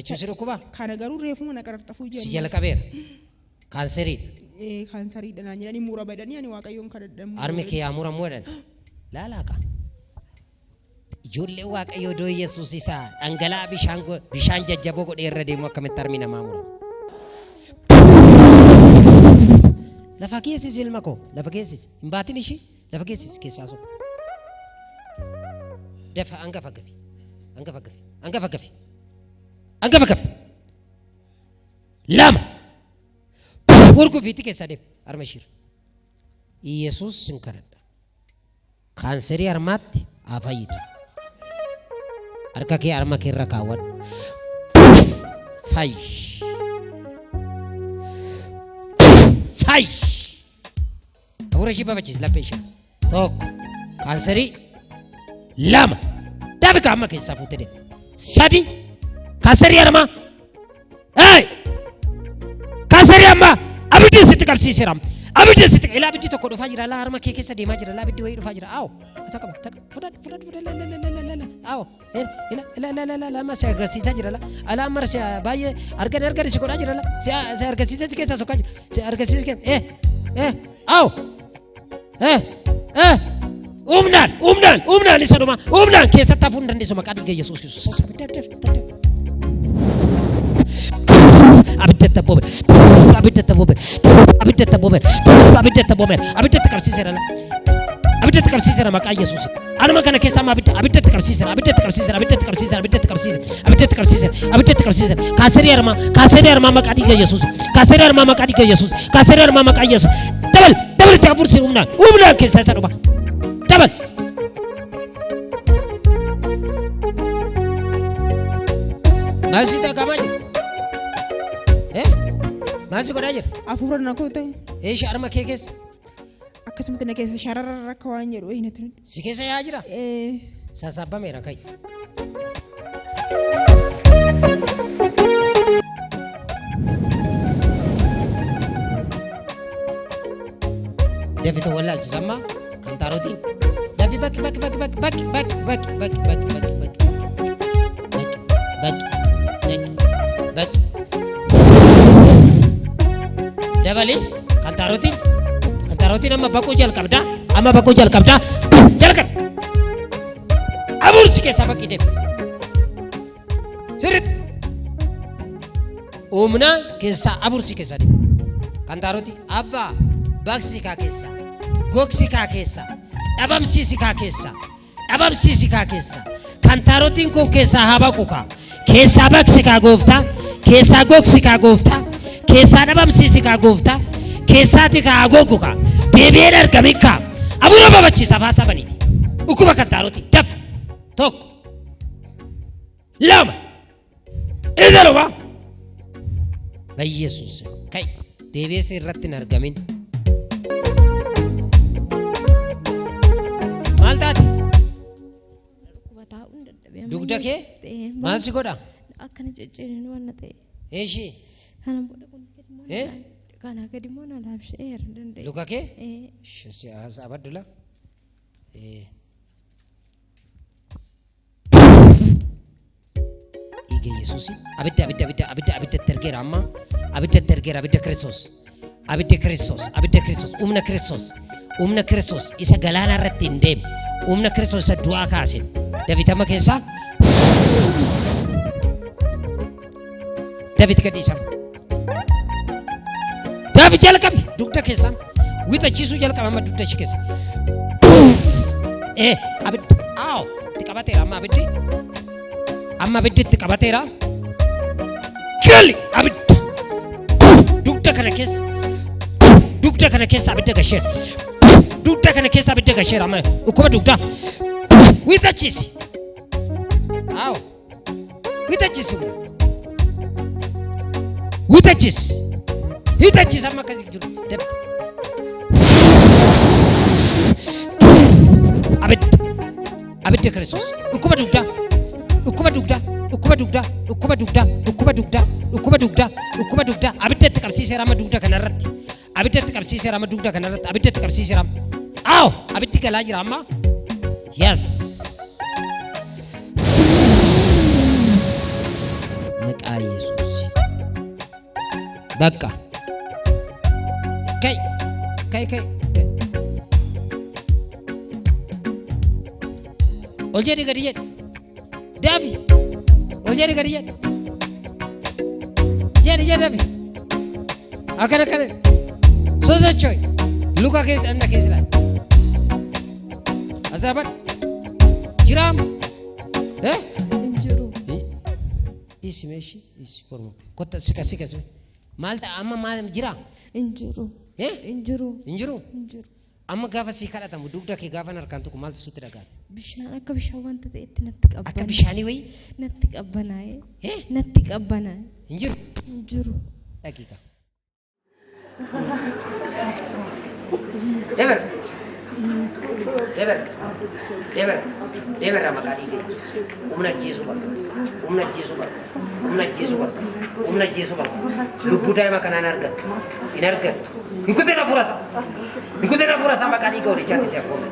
Lachuu si dhukkuba? Kana garuu reefuma na qararxafuu Si jedhan. jalqabeera. Kaanseriidha. Ee, kaansariidha naan jedhanii mura badanii ani Waaqayyoon kadhadha. Harmi kee haa muramu jedhan. Laalaa kaa. Ijoollee Waaqayyoo iddoo Yesuus isaa dhangala'aa bishaan bishaan jajjaboo godhee irra deemu akkamitti harmi namaa murama? Lafa keessis ilma koo lafa keessis hin baatin ishii lafa keessis keessaa so. Dafa hangafa gafi hangafa gafi hangafa gafi hangafa gafi lama hurgufiitti keessaa deemu harma ishiirra. Yesuus sin kadhadha. Kaanserii harmaatti haa fayyitu. Harka kee harma kee irra kaawwadhu. Fayyi. Fayyi. Hafuura ishii babachiisi laphee ishee. Tokko. Kaanserii. Lama. Dafi qaama keessaa fuutee deemte. Sadi. Kaanserii harmaa. Hey! Kaanserii ammaa abiddi sitti qabsiiseera. Abiddi sitti ilaa abiddi tokko dhufaa jira. Laa harma kee keessa deemaa jira. Laa abiddi wayii dhufaa jira. Aawo. Ata qaba. Taka. Fudhadhu fudhadhu fudhadhu. La la la la la la. Aawo. Ila ila la la la la amma si agarsiisaa jira. La ala amma si baay'ee argani argani si godhaa jira. La si si agarsiisaa si keessaa sokkaa jira. Si agarsiisaa keessa. Eh eh aawo. Eh eh humnaan humnaan humnaan isa dhuma humnaan keessatti hafuu hin dandeessu maqaa dhiiga Yesuus Kiristoos. Sassaabbi daf daf daf daf. Abidda itti abboome abidda itti abboome abidda itti abboome abidda itti abboome abidda itti qabsiiseera abidda itti qabsiiseera maqaa Yesuus. Anuma kana keessa amma abidda abidda itti qabsiiseera abidda itti qabsiiseera abidda itti qabsiiseera abidda itti qabsiiseera abidda itti qabsiiseera abidda itti qabsiiseera kaaserii harmaa kaaserii harmaa maqaa dhiiga Yesuus kaaserii harmaa maqaa dhiiga Yesuus kaaserii harmaa maqaa Yesuus dabal dabal itti hafuursi humnaan humnaan keessaa isa dhuma dabal. Maal si dhagamaa jira? Eh? Maal si godhaa jira? Hafuura na koo ta'e Eesha harma kee keessa? akkasumatti na keessa shararra akka waan jedhu wayii natti. Si keessa yaa jira? Ee, Sassaabbameera ka'i. Dafi ta'u wallaalchisa amma kan taarotiin. Dafi bakki bakki bakki bakki bakki bakki bakki bakki bakki bakki bakki bakki bakki bakki bakki. Dabali kan taarotiin kan taarotiin amma baquu jalqabda amma baquu jalqabda jalqab. Abuursi keessaa baqii deemi. Sirriitti. Humna keessaa abuursi keessaa deemi. Kan taarooti abbaa baqsi kaa keessaa gogsi kaa keessaa dhabamsiisi kaa keessaa dhabamsiisi kaa keessaa kan taarotiin kun keessaa haa baqu kaa keessaa baqsi kaa gooftaa keessaa gogsi kaa gooftaa keessaa dhabamsiisi kaa gooftaa keessaati kaa haa gogu kaa deebi'een argamin kaa abuura babachiisa afaan sabaniiti dhukkuba kan taarotii daf tokko lama isa dhuma Bayyesuus kai deebi'ee si irratti hin argamin. Maal taate? Dhukkuba taa'uun dadhabee amma Dugda kee ta'e maal si godha? Akkana ciccirin waan na ta'e. Eeshii Kana booda kun gadi immoo Eh? kana gadi immoo na laabshee hin danda'e. Luka kee? Eh, Si abaddu la. Dhiiga Yesuusi abidda abidda abidda abidda abidda itti ergeera amma abidda itti ergeera abidda Kiristoos abidda Kiristoos abidda Kiristoos humna Kiristoos humna Kiristoos isa galaana irratti hin deemne humna Kiristoos isa du'aa kaase David amma keessaa David gadhiisama. David jalqabi dugda keessaa wixachiisuu jalqaba amma dugda ishee keessa. Ee abidda aawo itti qabateera amma abiddi amma abiddi itti qabateera. Gali abidda dugda kana keessa dugda kana keessa abidda gasheera dugda kana keessa abidda gasheera amma dhukkuba dugdaa wixachiisi. Aawo wixachiisi humna. Wixachiisi. Wixachiisi amma akkasii jirutti dabda. Abidda. Abidda Kiristoos. Dhukkuba dugdaa. Dhukkuba dugdaa. Dhukkuba dugdaa. Dhukkuba dugdaa. Dhukkuba dugdaa. Dhukkuba dugdaa. Dhukkuba dugdaa. Abidda itti qabsiiseera amma dugda kanarratti. Abidda itti qabsiiseera amma dugda kanarratti. Abidda itti qabsiiseera. Aawo abiddi galaa jira amma. Yes. Maqaa Yesuus. Bakka. Kai. Kai kai. Ol jedhi gadi jedhi. Daafi. Ol jedhi gadi jedhi. Jedhi jedhi daafi. Akkana akkana. Sosocho'i. Luka keessa dhanna keessa ilaali. Asaban. Jiraam. Eh? Hin jiru. Dhiisi meeshii dhiisi korma. Kotta sika sika sika. Maal ta'a amma maal jira? Hin jiru. Eh? Hin jiru. Hin jiru? Hin jiru. Amma gaafa sii kadhatamu dugda kee gaafa harkaan tuqu maaltu sitti dhaga'ama? Bishaan akka bishaan wanta ta'etti natti Akka qabbanaa'e. bishaanii wayii? Natti qabbanaa'e. Eh? Natti qabbanaa'e. Hin jiru? Hin jiru. Daqiiqa. Deemer. Deemer. Deemer. Deemer maqaa dhiigee. Humna ajjeesuu qaba. Humna ajjeesuu qaba. Humna ajjeesuu qaba. Humna ajjeesuu qaba. Lubbuu daa'ima kanaa hin argattu. Hin argattu. Hin kutin hafuura isaa. Hin kutin hafuura isaa maqaa dhiiga horichaatti si afoomu.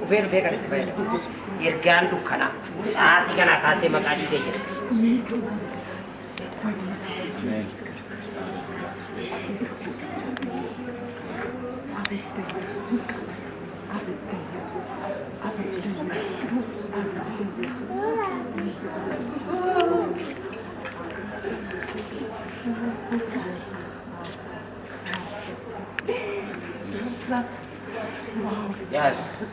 Dhufee dhufee kan itti fayyadamu. Ergaan dukkanaa sa'aatii kanaa kaasee maqaa dhiiga jedha. Yes.